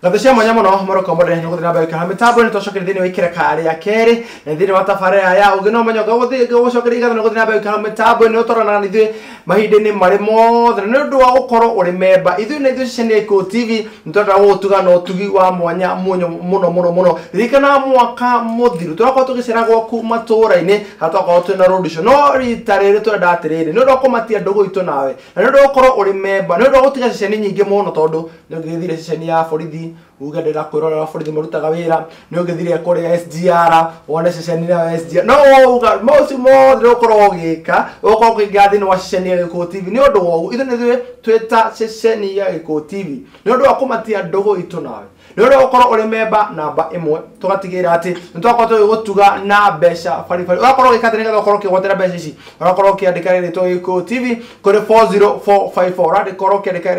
Ngatho cia mwanya muno moroko modere nĩ gũthiĩ na mbere gũikara mĩtambo nĩ twacokeria thĩinĩ wa ikĩreka rĩa kerĩ na thĩinĩ wa tabarĩra ya ũgĩ no ũmenyo gũcokeria ngatho nĩ gũthiĩ na mbere gũikara mĩtambo nĩ ũtwaranaga na ithuĩ mahinda-inĩ marĩ mothe na nĩ ũndũ wa gũkorwo ũrĩ memba ithuĩ na ithuĩ ceceni ya Gĩkũyũ TV nĩ twendaga gũgũtuga na ũtugi wa mwanya mũno mũno mũno mũno. Ririkana mwaka mũthiru tũrakorwo tũgĩcera gwaku matũũra-inĩ harĩa twakorwo twĩna road show, no rita rĩrĩ tũrenda atĩrĩrĩ nĩ ũndũ wa kũmatia ndũgũ itũ nawe na nĩ ũndũ wa gũkorwo ũrĩ memba nĩ ũndũ wa gũtiga ceceni nyingĩ mũno tondũ nĩ ũngĩgĩthire ceceni ya borithi uge ndĩra kwĩrorera borithi marutaga wĩra nĩ ũngĩthire kũrĩa SGR wone ceceni ya SGR no uga maũcio mothe ũkorwo ũgĩka ũkorwo ũkĩingĩra thĩinĩ wa ceceni ya Gĩkũyũ TV nĩ ũndũ wa ũguo ithuĩ nĩ ithuĩ twĩta ceceni ya Gĩkũyũ TV nĩ ũndũ wa kũmatia ndũgũ itũ nawe nĩ ũndũ wa gũkorwo ũrĩ memba namba ĩmwe tũgatigĩrĩra atĩ nĩ twakorwo tũgĩgũtuga na mbeca baribari ũgakorwo ũgĩka atĩ nĩgetha ũkorwo ũkĩgwatĩra mbeca ici ũgakorwo ũkĩandĩka rĩtwa Gĩkũyũ TV kũrĩ 40454 ũrakorwo ũkĩandĩka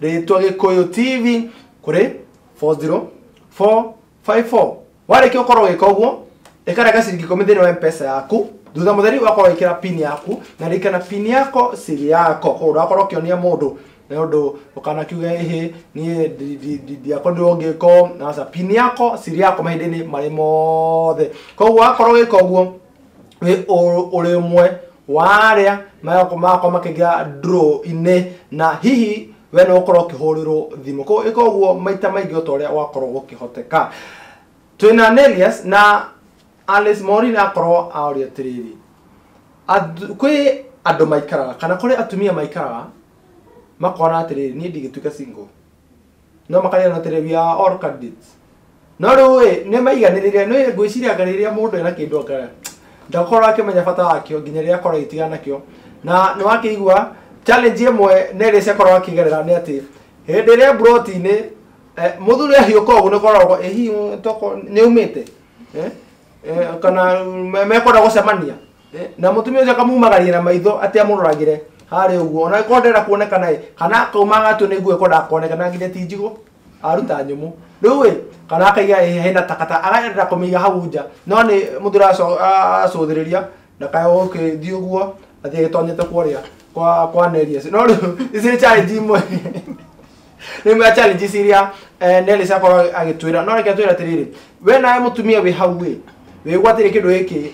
rĩtwa Gĩkũyũ TV kũrĩ 40454 warĩkia ũkorwo ũgĩka ũguo ĩkĩra ciringi 10 thĩinĩ wa M-Pesa yaku thutha mũtheri ũgakorwo ũgĩkĩra pin yaku na ririkana pin yako siri yako koguo ndũgakorwo ũkĩonia mũndũ nĩ ũndũ ũkanakiuga ĩhĩ niĩ ndiakorirwo ngĩka aca pin yako siri yako mahinda-inĩ marĩ mothe koguo wakorwo ũgĩka ũguo wĩ ũrĩ ũmwe wa arĩa magakorwo makĩingĩra draw-inĩ na hihi we no ũkorwo ũkĩhũrĩrwo thimũ koguo ĩka ũguo maita maingĩ o ta ũrĩa wakorwo gũkĩhoteka. Twĩna Nelius na Alice Maureen akorwo aũria atĩrĩrĩ kwĩ andũ maikaraga kana kũrĩ atumia maikaraga makona atĩrĩrĩ niĩ ndingĩtuĩka single no makarĩana atĩrĩrĩ we are all candidates no rĩu ĩ nĩ maiganĩrĩire nĩ ngwĩciria anga rĩrĩa mũndũ ena kĩndũ anga ndakorwo akĩmenya bata wakĩo nginya rĩrĩa akorwo agĩtigana nakĩo na nĩ wakĩigua challenge ĩmwe Nelius akorwo akĩgerera nĩ atĩ hĩndĩ ĩrĩa mburoti-inĩ mũthuri ahiũka ũguo nĩ ũkoragwo ĩ hihi toko nĩ aumĩte kana mekwenda gũcemania na mũtumia ũcio akamumagaria na maitho atĩ amũroragĩre harĩa ũguo ona angĩkorwo ndĩrenda kuonekana ĩ kana akaumaga tu nĩ nguo ĩkwendaga kuonekana nginya ti njigũ aruta nyũmũ rĩu ĩ kana akaiga hena takataka agenda kũmĩiga hau nja no nĩ mũthuri acũthĩrĩria ndakae gũgĩthiĩ ũguo athiĩ agĩtonyete kũrĩa kwa Nelius no rĩu ici nĩ challenge imwe nĩ imwe ya challenges iria Nelius akorwo agĩtwĩra no reke atwĩre atĩrĩrĩ we nawe mũtumia wĩ hau ĩ wĩgwatĩre kĩndũ gĩkĩ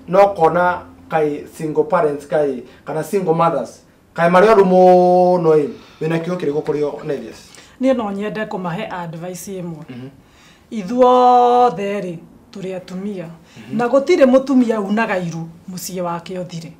no kona kai single parents kai kana single mothers kai marĩ oru mũno ĩ wĩna kiugo kĩrĩkũ kũrĩ o Nelius? Niĩ no nyende kũmahe advice ĩmwe ithuothe rĩ tũrĩ atumia na gũtirĩ mũtumia unaga iru mũciĩ wake ũthire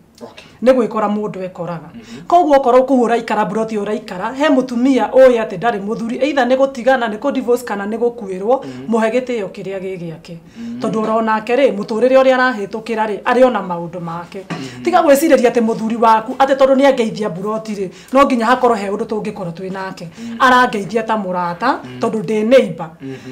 nĩ gwĩkora mũndũ ekoraga koguo okorwo kũu ũraikara mburoti ũraikara he mũtumia ũĩ atĩ ndarĩ mũthuri either nĩ gũtigana nĩ kũ divorce kana nĩ gũkuĩrwo mũhe gĩtĩo kĩrĩa gĩ gĩake tondũ oronake rĩ mũtũrĩre ũrĩa arahĩtũkĩra rĩ arĩ ona maũndũ make tiga gwĩcirĩria atĩ mũthuri waku atĩ tondũ nĩ angeithia mburoti rĩ no nginya hakorwo he ũndũ tũngĩkorwo twĩ nake arangeithia ta mũrata tondũ ndĩ neighbor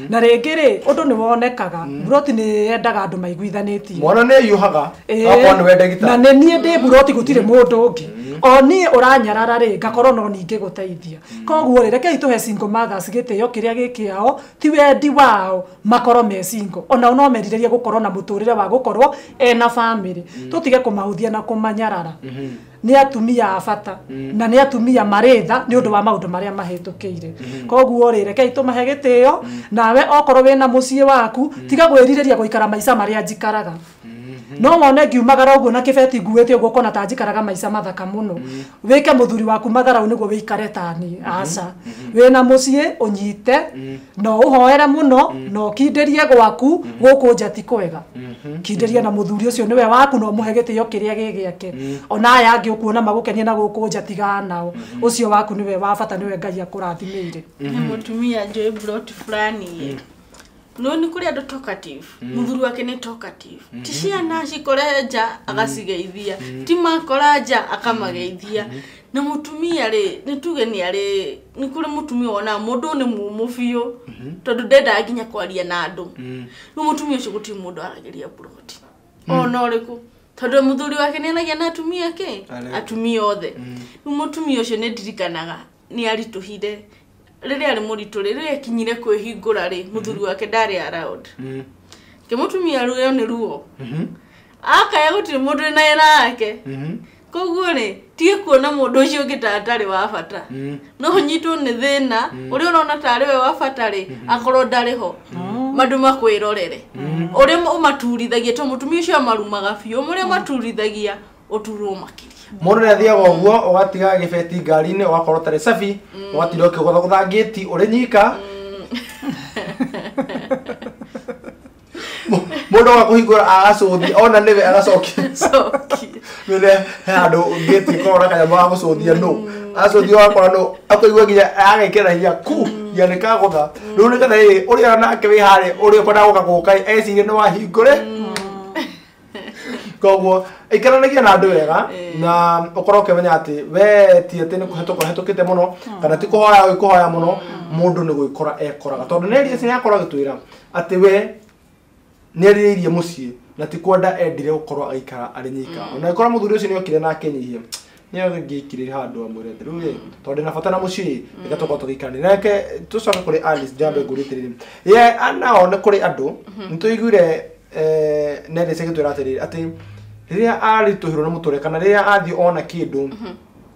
na rĩngĩ rĩ ũndũ nĩ wonekaga mburoti nĩ yendaga andũ maiguithanĩtie mwana nĩ ahiũhaga akorwo nĩ wende na nĩ niĩ ndĩ mburoti gũtirĩ mũndũ ũngĩ o niĩ ũranyarara rĩ ngakorwo no ningĩ gũteithia koguo rĩ rekei tũhe single mothers gĩtĩo kĩrĩa gĩ kĩao ti wendi wao makorwo me single onao no merirĩrie gũkorwo na mũtũrĩre wa gũkorwo ena family tũtige kũmahũthia na kũmanyarara nĩ atumia a bata na nĩ atumia marĩ tha nĩ ũndũ wa maũndũ marĩa mahĩtũkĩire koguo rĩ rekei tũmahe gĩtĩo nawe okorwo wĩna mũciĩ waku tiga gwĩrirĩria gũikara maica marĩa njikaraga no wone ngiumagara ũguo na kĩbeti nguĩte ũguo ũkona ta njikaraga maica mathaka mũno wĩke mũthuri waku matharau nĩguo wĩikare ta niĩ aca wĩna mũciĩ ũnyite na ũhoere mũno na ũkindĩrie gwaku gũkũ nja ti kwega kindĩria na mũthuri ũcio nĩwe waku na ũmũhe gĩtĩo kĩrĩa gĩ gĩake ona aya angĩ ũkuona magũkenia na gũkũ nja tigana nao ũcio waku nĩwe wa bata nĩwe Ngai akũrathimĩire. Nĩ mũtumia njũĩ mburoti fulani no nĩ kũrĩ andũ talkative mũthuri wake nĩ talkative ti ciana cikore nja agacigeithia ti makora nja akamageithia na mũtumia rĩ nĩ tuge nĩ arĩ nĩ kũrĩ mũtumia wonaga mũndũ nĩ mũmũ biũ tondũ ndendaga nginya kwaria na andũ rĩu mũtumia ũcio gũtirĩ mũndũ aragĩria mburoti ona ũrĩkũ tondũ mũthuri wake nĩ anagia na atumia kĩ atumia othe rĩu mũtumia ũcio nĩ ndirikanaga nĩ aritũhire rĩrĩa arĩ mũritũ rĩ rĩrĩa akinyire kwĩhingũra rĩ mũthuri wake ndarĩ around Ke mũtumia rũgeo nĩ ruo. Akaya gũtirĩ mũndũ na wĩra wake. Koguo rĩ tige kuona mũndũ ũcio ũngĩ ta atarĩ wa bata. No ũnyitwo nĩ thĩna ũrĩa ũrona tarĩ we wa bata rĩ akorwo ndarĩ ho. Mandũ makwĩrorere. Ũrĩa ũmaturithagia to mũtumia ũcio amarumaga biũ ũrĩa maturithagia ũturwo makĩria. Mũndũ nĩ athiaga ũguo ũgatiga gĩbeti ngari-inĩ ũgakorwo ũtarĩ safi ũgatinda ũkĩgũthagũtha ngĩti ũrĩ nyika. Mũndũ agakũhingũra agacũthia ona nĩwe agacokia. Mene he handũ ngĩti ĩkoragwo na kanyamũ ga gũcũthia nũ acũthia ũgakora nũ akũigua nginya agekĩra hinya ku nginya nĩ kagũtha. Rĩu nĩgetha ĩ ũrĩa nake wĩ harĩa ũrĩa ũkwendaga gũka gũka ecirie nĩ wahingũre. Koguo ikaranagia na andũ wega na ũkorwo ũkĩmenya atĩ we ti atĩ nĩ kũhetũka ũhetũkĩte mũno kana ti kũhoya ũkũhoya mũno mũndũ nĩ gwĩkora ekoraga tondũ nĩ Elias nĩ akorwo agĩtwĩra atĩ we nĩ erirĩirie mũciĩ na ti kwenda endire gũkorwo agĩikara arĩ nyika. Ona angĩkorwo mũthuri ũcio nĩ okire na akĩnyihia nĩ angĩikirire handũ amwĩre atĩ rĩu ĩ tondũ ndĩna bata na mũciĩ reke tũkorwo tũgĩikarania. Reke tũcoke kũrĩ Alice njambe ngũrie atĩrĩrĩ ye nao nĩ kũrĩ andũ nĩ tũiguire Nelly agĩtwĩra atĩrĩrĩ atĩ rĩrĩa aritũhĩrwo nĩ mũtũrĩre kana rĩrĩa athiĩ ona kĩndũ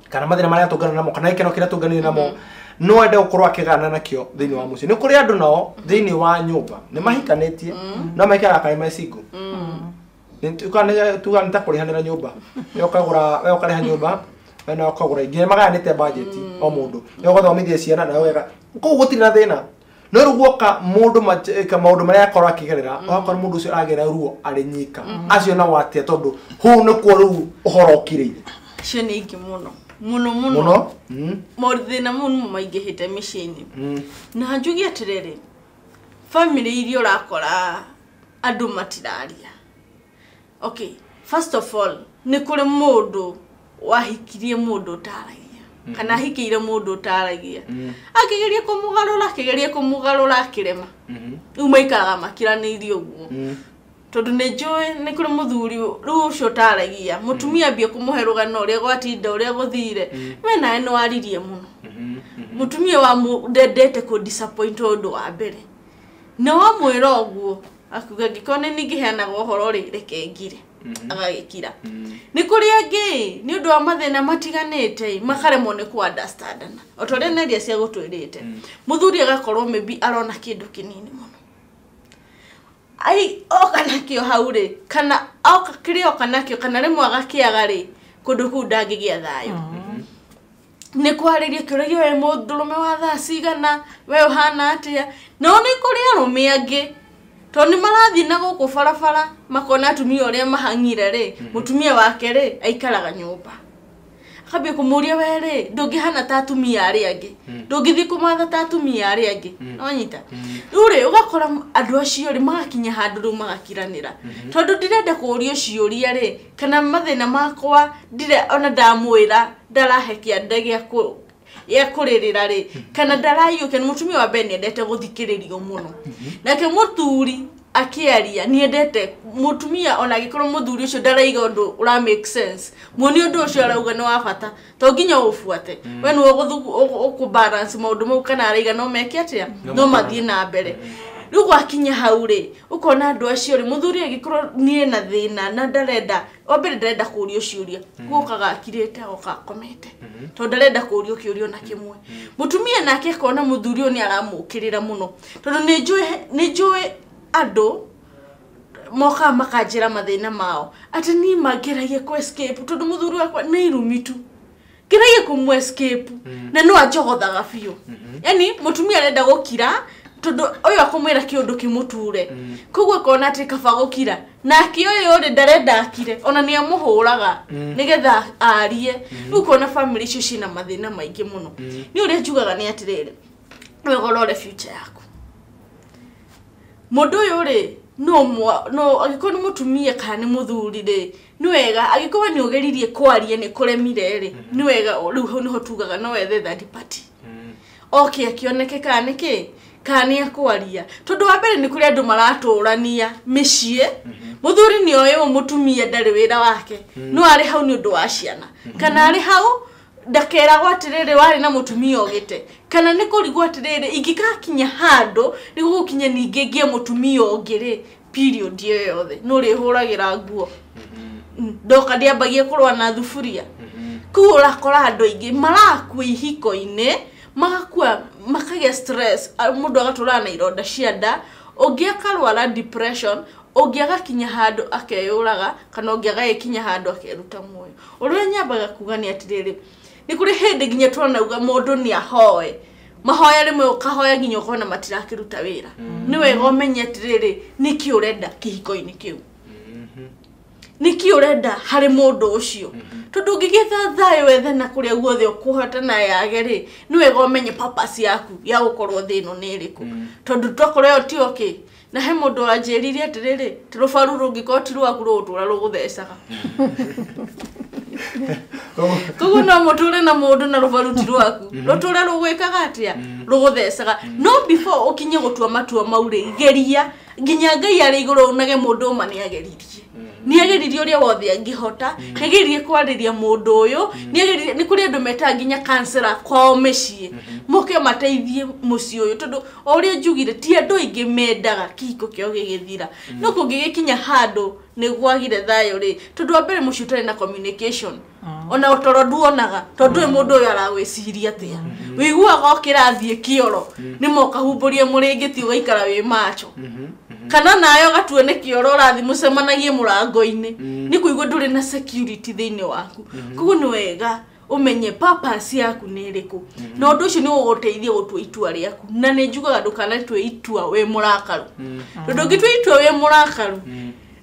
kana mathĩna marĩa atũngana namo kana gĩkeno kĩrĩa atũnganire namo no ende gũkorwo akĩgana nakĩo thĩinĩ wa mũciĩ. Nĩ kũrĩ andũ nao thĩinĩ wa nyũmba nĩ mahikanĩtie no maikaraga karĩ me single. Tuga nĩ ta kũrĩhanĩra nyũmba we ũkagũra we ũkarĩha nyũmba we nawe ũkagũra ingĩ magayanĩte budget o mũndũ we ũgathomithia ciana nawe ũgeka kũu gũtirĩ na thĩna. No rĩu guoka mũndũ maũndũ marĩa akorwo akĩgerera ũgakora mũndũ ũcio aragerera ruo arĩ nyika. Acio nao atĩa tondũ hũu nĩkuo rĩu ũhoro ũkirĩire. Acio nĩ aingĩ mũno mũno mũno mũno. Mathĩna mau nĩmo maingĩhĩte mĩciĩ-inĩ. Na njuge atĩrĩrĩ family iria ũrakora andũ matiraria. Okay, first of all nĩ kũrĩ mũndũ wahikirie mũndũ ũtaragia kana ahikĩire mũndũ ũtaragia akĩgeria kũmũgarũra akĩgeria kũmũgarũra akĩrema. Rĩu maikaraga makiranĩirie ũguo tondũ nĩ njũĩ nĩ kũrĩ mũthuri rĩu ũcio ũtaragia mũtumia ambie kũmũhe rũgano ũrĩa gwatinda ũrĩa gũthire we nawe nĩ waririe mũno. Mũtumia wa ndendete kũ disappoint ũndũ wa mbere na wamwĩra ũguo akuga angĩkorwo nĩ niĩ ngĩheanaga ũhoro rĩ reke ngire agagĩkira. Nĩ kũrĩ angĩ nĩ ũndũ wa mathĩna matiganĩte makaremwo nĩ kũ understandana o ta ũrĩa Nelia ciagũtwĩrĩte. Mũthuri agakorwo maybe arona kĩndũ kĩnini mũno ai oka nakĩo hau rĩ kana oka kĩrĩa oka nakĩo kana rĩmwe agakĩaga rĩ kũndũ kũu ndangĩgĩa thayũ. Nĩ kwarĩria kĩũragia we mũndũrũme wa thaa cigana we ũhana atĩa. No nĩ kũrĩ arũme angĩ tondũ nĩ marathiĩ na gũkũ barabara makona atumia ũrĩa mahang'ire rĩ mũtumia wake rĩ aikaraga nyũmba akambia kũmũria we rĩ ndũngĩhana ta atumia arĩa angĩ ndũngĩthiĩ kũmatha ta atumia arĩa angĩ nĩwanyita. Rĩu rĩ ũgakora andũ acio rĩ magakinya handũ rĩu magakiranĩra tondũ ndirenda kũũrio ciũria rĩ kana mathĩna makwa ndire ona ndamwĩra ndarahe kĩande gĩa kũrĩrĩra rĩ kana ndaraiyũkia. Nĩ mũtumia wa mbere nĩendete gũthikĩrĩrio mũno nake mũthuri akĩaria nĩendete mũtumia ona angĩkorwo mũthuri ũcio ndaraiga ũndũ ũra make sense muoni ũndũ ũcio arauga nĩ wa bata to nginya ũbuate we nĩwe ũkũ balance maũndũ mau kana araiga no meke atĩa no mathiĩ na mbere. Rĩu gwakinya hau rĩ ũkona andũ acio rĩ mũthuri angĩkorwo niĩ na thĩna na ndarenda wa mbere ndarenda kũũrio ciũria gũkaga akirĩte agoka akomete tondũ ndarenda kũũrio kĩũria ona kĩmwe. Mũtumia nake akona mũthuri ũyũ nĩ aramũkĩrĩra mũno tondũ nĩ njũĩ andũ mokaga makanjĩra mathĩna mao atĩ niĩ mangĩragia kũ escape tondũ mũthuri wakwa nĩ irumi tu ngĩragia kũmũ escape na no anjogothaga biũ. Yani mũtumia arenda gũkira tondũ ũyũ akũmwĩra kĩũndũ kĩmũture koguo akona atĩ kaba gũkira nake ũyũ rĩ ndarenda akire ona nĩ amũhũraga nĩgetha arie. Rĩu ũkona family icio ciĩna mathĩna maingĩ mũno. Nĩ ũrĩa njugaga nĩ atĩrĩrĩ wega ũrore future yaku. Mũndũ ũyũ rĩ no angĩkorwo nĩ mũtumia kana nĩ mũthuri rĩ nĩ wega angĩkorwo nĩ ũgeririe kwaria nĩ kũremire rĩ nĩ wega rĩu hau nĩho tugaga no wethe third party oke akĩoneke kana nĩkĩ kana nĩ akwaria tondũ wa mbere nĩ kũrĩ andũ maratũrania mĩciĩ mũthuri nĩ oĩ ũyũ mũtumia ndarĩ wĩra wake no arĩ hau nĩ ũndũ wa ciana kana arĩ hau Ndakeragwo atĩrĩrĩ warĩ na mũtumia ũgĩte kana nĩ kũrigwo atĩrĩrĩ ingĩgakinya handũ nĩ gũgũkinya ningĩ ngĩe mũtumia ũngĩ rĩ period ĩyo yothe nĩ ũrĩhũragĩra nguo ndoka ndĩambagie kũrũa na thuburia koguo ũrakora andũ aingĩ marakua ihiko-inĩ magakua makagĩa stress mũndũ agatũraga na ironda cia nda ũngĩ akarwara depression ũngĩ agakinya handũ akeyũraga kana ũngĩ agagĩkinya handũ akeruta muoyo. Ũrĩa nyambaga kuga nĩ atĩrĩrĩ nĩ kũrĩ hĩndĩ nginya tũranauga mũndũ nĩ ahoe mahoya rĩmwe ũkahoya nginya ũkona matirakĩruta wĩra nĩ wega ũmenye atĩrĩrĩ nĩkĩ ũrenda kĩhiko-inĩ kĩu nĩkĩ ũrenda harĩ mũndũ ũcio tondũ ũngĩgĩetha thayũ wethe na kũrĩa guothe ũkũhota na yage rĩ nĩ wega ũmenye purpose yaku ya gũkorwo thĩ ĩno nĩ ĩrĩkũ tondũ tokorwo ĩyo ti okay na he mũndũ wanjĩrire atĩrĩrĩ ti rũbaru rũngĩkorwo ti rwaku rũgũtũra rũgũthecaga koguo no mũtũre na mũndũ na rũbaru ti rwaku rũtũre rũgwĩkaga atĩa rũgũthecaga no before ũkinye gũtua matua mau rĩ geria nginya Ngai arĩ igũrũ unage mũndũ ũma nĩ ageririe nĩ ageririe ũrĩa wothe angĩhota nĩ ageririe kwarĩria mũndũ ũyũ nĩ ageririe nĩ kũrĩ andũ metaga nginya kansela kwao mĩciĩ moke mateithie mũciĩ ũyũ tondũ o ũrĩa njugire ti andũ aingĩ mendaga kĩhiko kĩao gĩgĩthira no kũngĩgĩkinya handũ nĩ gwagire thayũ rĩ tondũ wa mbere mũciĩ ũtarĩ na communication ona ũtoro nduonaga tondũ ndũĩ mũndũ ũyũ aragwĩciria atĩa wĩiguaga ũkĩrathiĩ kĩoro nĩ moka humbũrie mũrĩngĩti ũgaikara wĩ macho kana nayo gatue nĩ kĩoro ũrathiĩ mũcemanagie mũrango-inĩ nĩ kũigua ndũrĩ na security thĩinĩ waku koguo nĩ wega ũmenye purpose yaku nĩ ĩrĩkũ na ũndũ ũcio nĩ ũgũgũteithia gũtua itua rĩaku na nĩ njugaga ndũkanatue itua wĩ mũrakaru tondũ ũngĩtua itua wĩ mũrakaru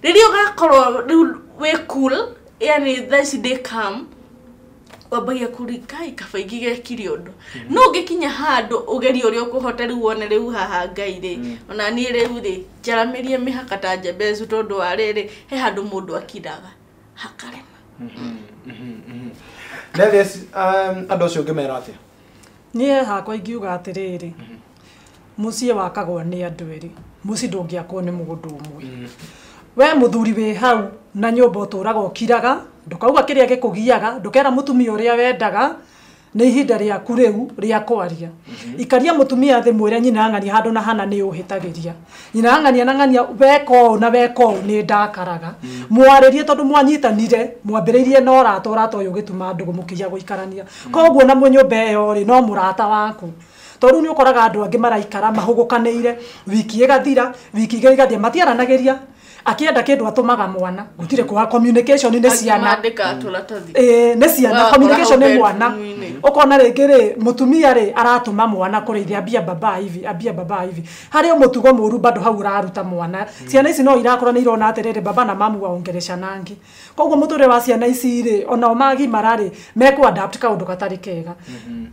rĩrĩa ũgakorwo rĩu wĩ cool yani thaa ici ndĩ calm wambagia kũrikai kaba ingĩgekire ũndũ no ũngĩkinya handũ ũgerie ũrĩa ũkũhota rĩu wone rĩu haha Ngai rĩ ona niĩ rĩu rĩ njaramĩrie mĩhaka ta Jembecu tondũ wa rĩrĩ he handũ mũndũ akiraga hakarema. Ladies, andũ acio ũngĩmera atĩa? Niĩ hakwa ingiuga atĩrĩrĩ mũciĩ wakagwo nĩ andũ erĩ mũciĩ ndũngĩakwo nĩ mũndũ ũmwe we mũthuri wĩ hau na nyũmba ũtũraga ũkiraga ndũkauga kĩrĩa gĩkũgiaga ndũkera mũtumia ũrĩa wendaga nĩ ihinda rĩaku rĩu rĩa kwaria ikaria mũtumia thĩ mwĩre nyina ng'ania handũ na hana nĩ ũhĩtagĩria nyina ng'ania na ng'ania weka ũũ na weka ũũ nĩ ndakaraga mwarĩrie tondũ mwanyitanire mwambĩrĩirie na ũrata ũrata ũyũ ũgĩtuma ndũgũ mũkĩgia gũikarania koguo na nyũmba ĩyo rĩ no mũrata waku tondũ nĩ ũkoraga andũ angĩ maraikara mahũgũkanĩire wiki ĩgathira wiki igĩrĩ igathira matiaranagĩria akienda kindu atumaga mwana gutire kwa communication ni ciana nĩ ciana communication ni mwana ukona rĩngĩ rĩ mutumia rĩ aratuma mwana kũrĩithia ambia baba hivi ambia baba hivi harĩ mũtugo mũru bado hau ũraruta mwana ciana ici no irakũra nĩ irona atĩrĩrĩ baba na mamu waongerecanangi koguo mũtũrĩre wa ciana ici rĩ onao magimara rĩ mekũ adapt kaũndũ gatarĩ kega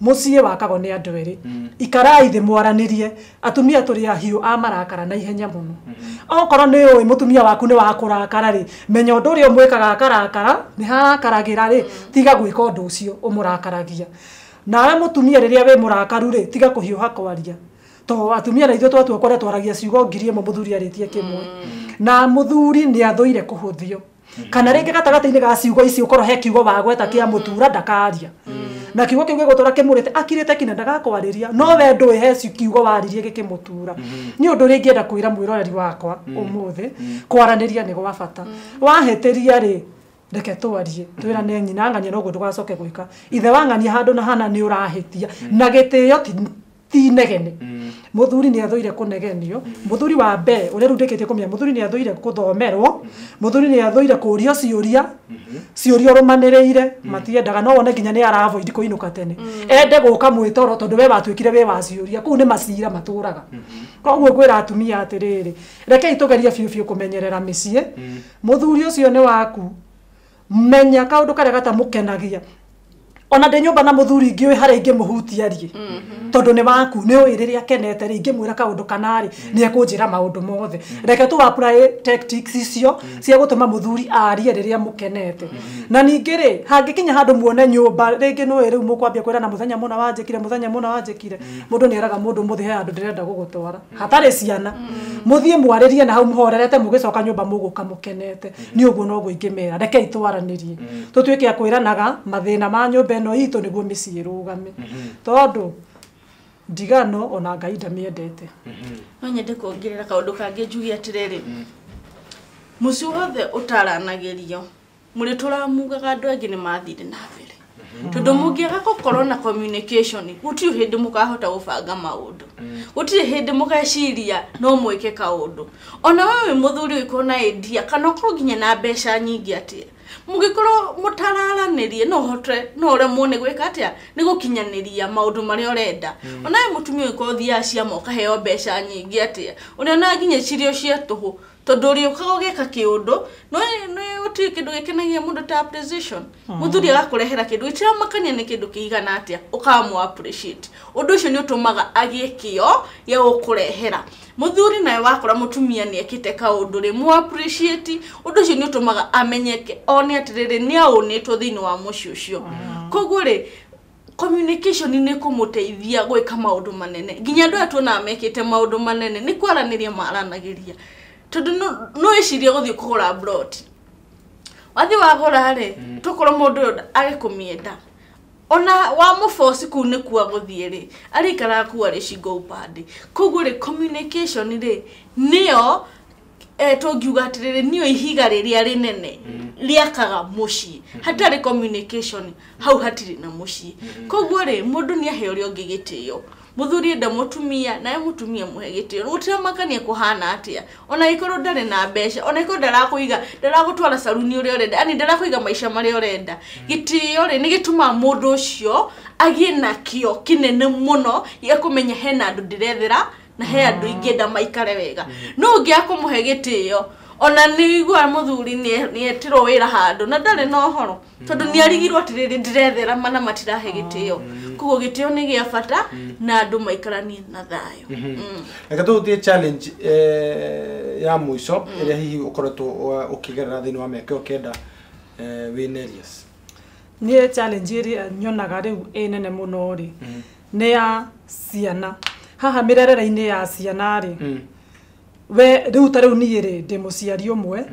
mũciĩ wakagwo nĩ andũ erĩ ikarai thĩ mwaranĩrie atumia tũrĩ ahiũ a marakara na ihenya mũno okorwo nĩ ũĩ mũtumia waku nĩ wakũrakara rĩ menya ũndũ ũrĩa ũmwĩkaga akarakara nĩ harakaragĩra rĩ tiga gwĩka ũndũ ũcio ũmũrakaragia nawe mũtumia rĩrĩa wĩ mũrakaru rĩ tiga kũhiũha kwaria to atumia na ithuĩ twatua kwaria twaragia ciugo 1000 mũthuri arĩtie kĩmwe na mũthuri nĩ athũire kũhũthio kana rĩngĩ gatagatĩ-inĩ ga ciugo ici ũkorwo he kiugo wagweta kĩa mũtura ndakaria na kiugo kĩu gĩgũtũra kĩmũrĩte akirĩte kinya ndagakwarĩria no we ndũĩ he kiugo waririe gĩkĩmũtura nĩ ũndũ ũrĩa ingĩenda kwĩra mwĩroreri wakwa ũmũthĩ kwaranĩria nĩ gwa bata wahĩtĩria rĩ reke twarie twĩrane nyina ng'ania noguo ndũgacoke gwĩka ithe wa ng'ania handũ na hana nĩ ũrahĩtia na gĩtĩo ti negene muthuri ni athuire kunegenio muthuri wa mbere uria riu ndikitie kumenya muthuri ni athuire kuthomerwo muthuri ni athuire kurio ciuria ciuria rumaniriire matiendaga no wone nginya ni aravoid kuinuka tene ende guka mwitoro tondu we watuikire we wa ciuria kuu ni macira maturaga koguo ngwira atumia atiriri rekei tugerie biu biu kumenyerera micii muthuri ucio ni waku menya kaundu karia gatamukenagia ona ndĩ nyũmba na mũthuri ingĩũĩ harĩa ingĩmũhutia rĩ tondũ nĩ waku nĩ ũĩ rĩrĩa akenete rĩ ingĩmwĩra kaũndũ kana rĩ nĩ ekũnjĩra maũndũ mothe reke tũ apply tactics icio cia gũtũma mũthuri arie rĩrĩa mũkenete na ningĩ rĩ hangĩkinya handũ muone nyũmba rĩngĩ nĩ ũĩ rĩu mũkwambia kwĩrana mũthenya mũna wanjĩkire mũthenya mũna wanjĩkire mũndũ nĩ eraga mũndũ mũthĩ he handũ ndĩrenda gũgũtwara hatarĩ ciana mũthiĩ mwarĩrie na hau mũhorerete mũgĩcoka nyũmba mũgũka mũkenete nĩ ũguo noguo ingĩmera rekei twaranĩrie tũtuĩke a kwĩranaga mathĩna ma nyũmba nyũmba ĩno itũ nĩguo mĩciĩ ĩrũgame tondũ ndigano ona Ngai ndamĩendete. No nyende kuongerera kaũndũ kangĩ njuge atĩrĩrĩ, mũciĩ wothe ũtaranagĩrio mũrĩ tũramugaga andũ angĩ nĩ mathire na mbere tondũ mũngĩaga gũkorwo na communication gũtirĩ hĩndĩ mũkahota gũbanga maũndũ, gũtirĩ hĩndĩ mũgeciria no mwĩke kaũndũ. Ona we wĩ mũthuri ũgĩkorwo na idea kana ũkorwo nginya na mbeca nyingĩ atĩa, mũngĩkorwo mũtararanĩrie no ũhote no ũremwo nĩ gwĩka atĩa nĩ gũkinyanĩria maũndũ marĩa ũrenda. Ona we mũtumia ũgĩkorwo ũthiaga ciama ũkaheo mbeca nyingĩ atĩa, ũrĩonaga nginya cirio cia tũhũ tondũ ũrĩũkaga ũgeka kĩũndũ no gũtirĩ kĩndũ gĩkenagia mũndũ ta appreciation. Mũthuri agakũrehera kĩndũ gĩtiramakania nĩ kĩndũ kĩigana atĩa ũkamũ appreciate, ũndũ ũcio nĩ ũtũmaga agĩe kĩo gĩa gũkũrehera. Mũthuri nawe wakora mũtumia nĩ ekĩte kaũndũ rĩ mu appreciate, ũndũ ũcio nĩ ũtũmaga amenyeke one atĩrĩrĩ nĩ aũnĩtwo thĩinĩ wa mũciĩ ũcio. Koguo rĩ communication nĩ kũmũteithia gwĩka maũndũ manene nginya andũ aya tuonaga mekĩte maũndũ manene nĩ kwaranĩria maranagĩria tondũ no wĩcirie gũthiĩ kũgũra plot wathiĩ wagũra rĩ tũkorwo mũndũ ũyũ agĩkũmĩenda ona wa mũboci kũu nĩkuo agũthiĩ rĩ arĩikaraga kũu arĩ single upande. Koguo rĩ communication rĩ nĩyo tũngiuga atĩrĩrĩ nĩyo ihiga rĩrĩa rĩnene rĩakaga mũciĩ. Hatarĩ communication hau hatirĩ na mũciĩ. Koguo rĩ mũndũ nĩ ahe ũrĩa ũngĩ gĩtĩo, mũthuri enda mũtumia nawe mũtumia mũhe gĩtĩo gũtiramakania kũhana atĩa ona angĩkorwo ndarĩ na mbeca ona angĩkorwo ndarakũiga ndaragũtwara caruni ũrĩa ũrenda yani ndarakũiga maica marĩa ũrenda, gĩtĩo rĩ nĩ gĩtũmaga mũndũ ũcio agĩe na kĩo kĩnene mũno gĩa kũmenya hena andũ ndĩrethera na he andũ ingĩenda maikare wega. No ũngĩaga kũmũhe gĩtĩo ona nĩ ũiguaga mũthuri nĩ etirwo wĩra handũ na ndarĩ na ũhoro tondũ nĩ arigirwo atĩrĩrĩ ndĩrethera mana matirahe gĩtĩo. Koguo gĩtĩo nĩ gĩa bata na andũ maikaranie na thayũ. Reke tũhutie challenge ya mũico ĩrĩa hihi ũkoretwo ũkĩgerera thĩinĩ wa mĩaka ĩyo 9 wĩ Nerius. Niĩ challenge ĩrĩa nyonaga rĩu ĩ nene mũno rĩ nĩ ya ciana. Haha mĩrerere-inĩ ya ciana rĩ we rĩu ta rĩu niĩ rĩ ndĩ mũciari ũmwe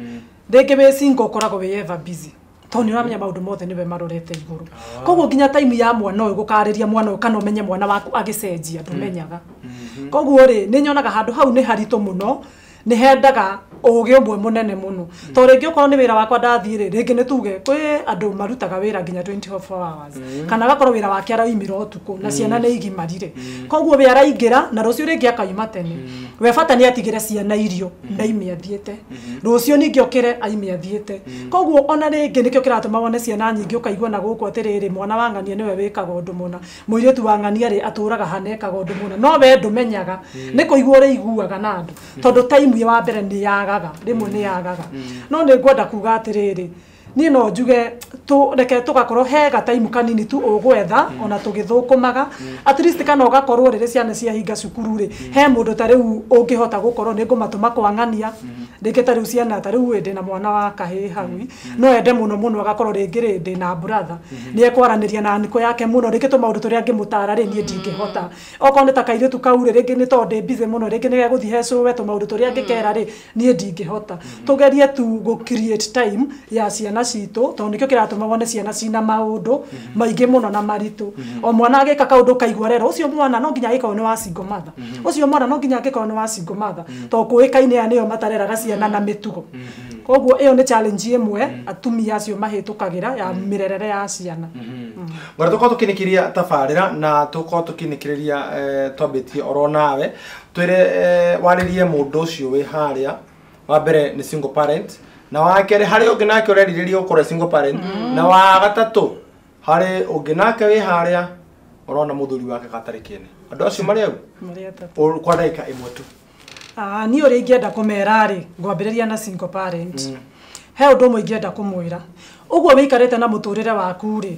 rĩngĩ wĩ single ũkoragwo wĩ ever busy tondũ nĩ ũramenya maũndũ mothe nĩwe marorete igũrũ. Koguo nginya time ya mwana ũyũ gũkarĩria mwana ũyũ kana ũmenye mwana waku agĩcenjia ndũmenyaga. Koguo rĩ nĩ nyonaga handũ hau nĩ haritũ mũno, nĩ hendaga ũgĩ ũmwe mũnene mũno tondũ rĩngĩ okorwo nĩ wĩra wakwa ndathiĩ rĩ rĩngĩ nĩ tuge kwĩ andũ marutaga wĩra nginya 24 hours kana agakorwo wĩra wake araumĩra ũtukũ na ciana nĩ igimarire, koguo we araingĩra na rũciũ rĩngĩ akauma tene, we bata nĩ atigĩre ciana irio na ime athiĩte rũciũ ningĩ okĩre aime athiĩte. Koguo ona rĩngĩ nĩkĩo kĩratũma wone ciana nyingĩ ũkaigua na gũkũ atĩrĩrĩ mwana wa ng'ania nĩwe wĩkaga ũndũ mũna, mũirĩtu wa ng'ania rĩ atũraga hana ekaga ũndũ mũna, no we ndũmenyaga nĩ kũigua ũrĩiguaga na andũ tondũ time wa mbere nĩ yagaga rĩmwe nĩ yagaga. No nĩ ngwenda kuga atĩrĩrĩ niĩ no njuge reke tũgakorwo he gataimu kanini tu ũgwetha ona tũgĩthũkũmaga at least kana ũgakorwo rĩrĩ ciana ciahinga cukuru rĩ he mũndũ ta rĩu ũngĩhota gũkorwo nĩ ngũmatũma kwa ng'ania rĩngĩ ta rĩu ciana ta rĩu ndĩ na mwana wa kahĩĩ hau no ende mũno mũno agakorwo rĩngĩ rĩ ndĩ na brother nĩ ekwaranĩria na niko yake mũno rĩngĩ tũmaũndũ tũrĩa angĩmũtara rĩ niĩ ndingĩhota okorwo nĩ ta kairĩtu kau rĩ rĩngĩ nĩ tondũ ndĩ busy mũno rĩngĩ nĩ gegũthiĩ he cũwe tũmaũndũ tũrĩa angĩkera rĩ niĩ ndingĩhota. Tũgerie tu gũ create time ya ciana citũ tondũ nĩkĩo kĩratũma wone ciana cina maũndũ maingĩ mũno na maritũ. O mwana agĩka kaũndũ kaigua rero ũcio mwana no nginya agĩkorwo nĩ wa single mother, ũcio mwana no nginya angĩkorwo nĩ wa single mother tondũ kũĩkaine aya nĩo matareraga ciana na mĩtugo. Koguo ĩyo nĩ challenge ĩmwe atumia acio mahĩtũkagĩra ya mĩrerere ya ciana. Ngora tũkorwo tũkĩnĩkĩria tabarĩra na tũkorwo tũkĩnĩkĩrĩria twambĩtie oro nawe twĩre warĩrie mũndũ ũcio wĩ harĩa wa mbere nĩ single parent na wa kerĩ harĩ ũngĩ nake ũrerirĩria gũkorwo single parent na wa gatatũ harĩ ũngĩ nake wĩ harĩa ũrona mũthuri wake gatarĩ kĩene. Andũ acio marĩ au kwa ndagĩka ĩmwe tu. Niĩ ũrĩa ingĩenda kũmera rĩ ngwambĩrĩria na single parent. He ũndũ ũmwe ingĩenda kũmwĩra ũguo wĩikarĩte na mũtũrĩre waku rĩ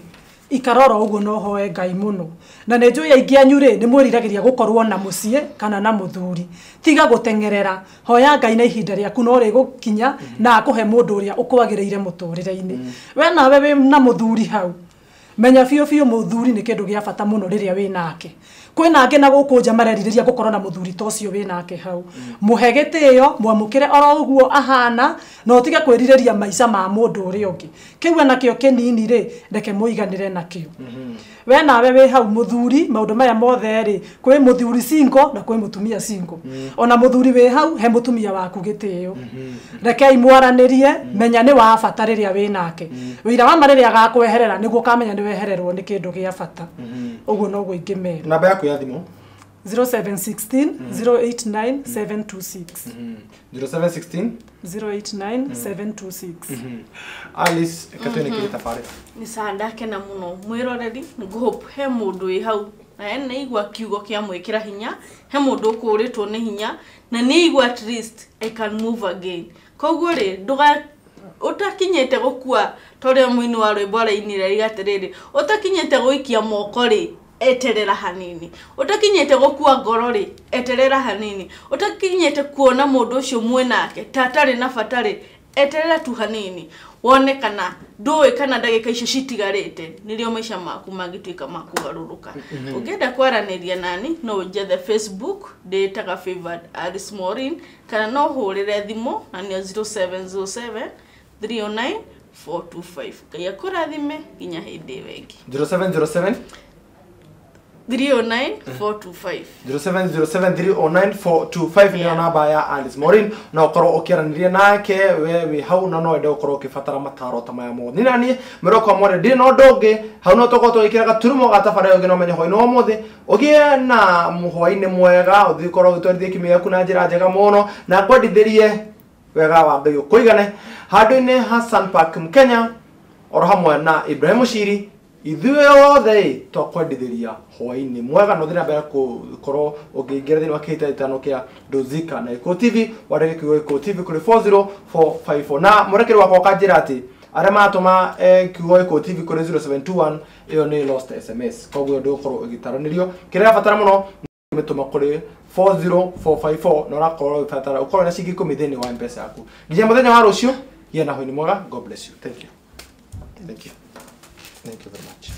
ikara oro ũguo no hoe Ngai mũno na nĩ njũĩ aingĩ anyu rĩ nĩ mwĩriragĩria gũkorwo na mũciĩ kana na mũthuri, tiga gũteng'erera, hoya Ngai na ihinda rĩaku no rĩgũkinya na akũhe mũndũ ũrĩa ũkwagĩrĩire mũtũrĩre-inĩ. We nawe wĩ na mũthuri hau menya biũ biũ mũthuri nĩ kĩndũ gĩa bata mũno rĩrĩa wĩ nake. Kwĩna angĩ na gũkũ nja marerirĩria gũkorwo na mũthuri ta ũcio wĩnake hau. Mũhe gĩtĩo, mwamũkĩre oro ũguo ahana, na ũtige kwĩrirĩria maica ma mũndũ ũrĩa ũngĩ. Kĩu enakĩo kĩnini rĩ, reke mũiganĩre nakĩo. We nawe wĩ hau mũthuri, maũndũ maya mothe rĩ, kwĩ mũthuri single na kwĩ mũtumia single. Ona mũthuri wĩ hau, he mũtumia waku gĩtĩo. Rekei mwaranĩrie, menya nĩ wa bata rĩrĩa wĩ nake. Wĩira wa ma rĩrĩa agakweherera nĩguo ũkamenya nĩ wehererwo nĩ kĩndũ gĩa bata. Ũguo noguo ingĩmera. Namba yaku ya thimũ? 0716 089 726. 0716 089 726. Alice, katwene kile tabarĩra. Nĩ sawa, ndakena mũno mwĩroreri, ngũhope he mũndũ wĩ hau na ena igua kiugo kĩa mwĩkĩra hinya, he mũndũ ũkũrĩtwo nĩ hinya na nĩ igua at least I can move again. Koguo rĩ, ndũga ũtakinyĩte gũkua ta ũrĩa mũini wa rwĩmbo arainire ariga atĩrĩrĩ, ũtakinyĩte gũikia moko rĩ, eterera hanini, ũtakinyĩte gũkua ngoro rĩ, eterera hanini, ũtakinyĩte kuona mũndũ ũcio mwĩnake ta atarĩ na bata rĩ, eterera tu hanini, wone kana ndũĩ kana ndagĩka icio citigarĩte nĩrĩo maica maku mangĩtuĩka ma kũgarũrũka. Ũngĩenda kwaranĩria nani no ũnjethe Facebook, ndĩĩtaga Favored Alice Maureen, kana no ũhũrĩre thimũ na nĩyo 0707 309 425. Ngai akũrathime nginya hĩndĩ ĩyo ĩngĩ. 0707 309 425. 0707309425 nĩyo namba ya Alice Maureen, na ũkorwo ũkĩaranĩria nake we wĩ hau na no wende ũkorwo ũkĩbatara mataro ta maya mothe. Niĩ na niĩ mwĩroko mware ndirĩ na ũndũ ũngĩ hau, no tũkorwo tũgĩkĩra gaturumo ga tabarĩra ũngĩ, no menye hwaĩ-inĩ wa ũmũthĩ ũgĩe na hwaĩ-inĩ mwega, ũthiĩ ũkorwo ũgĩtwarithia kiumia gĩaku na njĩra njega mũno, na ngwendithĩrie wega wa Ngai ũkũigane. Handũ-inĩ Hassan Park Mkenya oro hamwe na Ibrahim Mushiri, ithuĩ othe twakwendithĩria hwaĩ-inĩ mwega, na ũthiĩ na mbere gũkorwo ũngĩingĩra thĩinĩ wa kĩhĩtahĩtano kĩa Dozika na Gĩkũyũ TV, wandĩke kiugo Gĩkũyũ TV kũrĩ 40454. Na mũrekeri wakwa akanjĩra atĩ arĩa maratũma kiugo Gĩkũyũ TV kũrĩ 0721 ĩyo nĩ lost SMS, koguo ndũgũkorwo ũgĩtaranĩrio. Kĩrĩa kĩrabatara mũno mĩtũma kũrĩ 40454, na ũrakorwo ũgĩbatara ũkorwo na ciringi 10 thĩinĩ wa M-Pesa yaku. Nginya mũthenya wa rũciũ, gĩa na hwaĩ-inĩ mwega. God bless you. Thank you. Thank you. Thank you very much.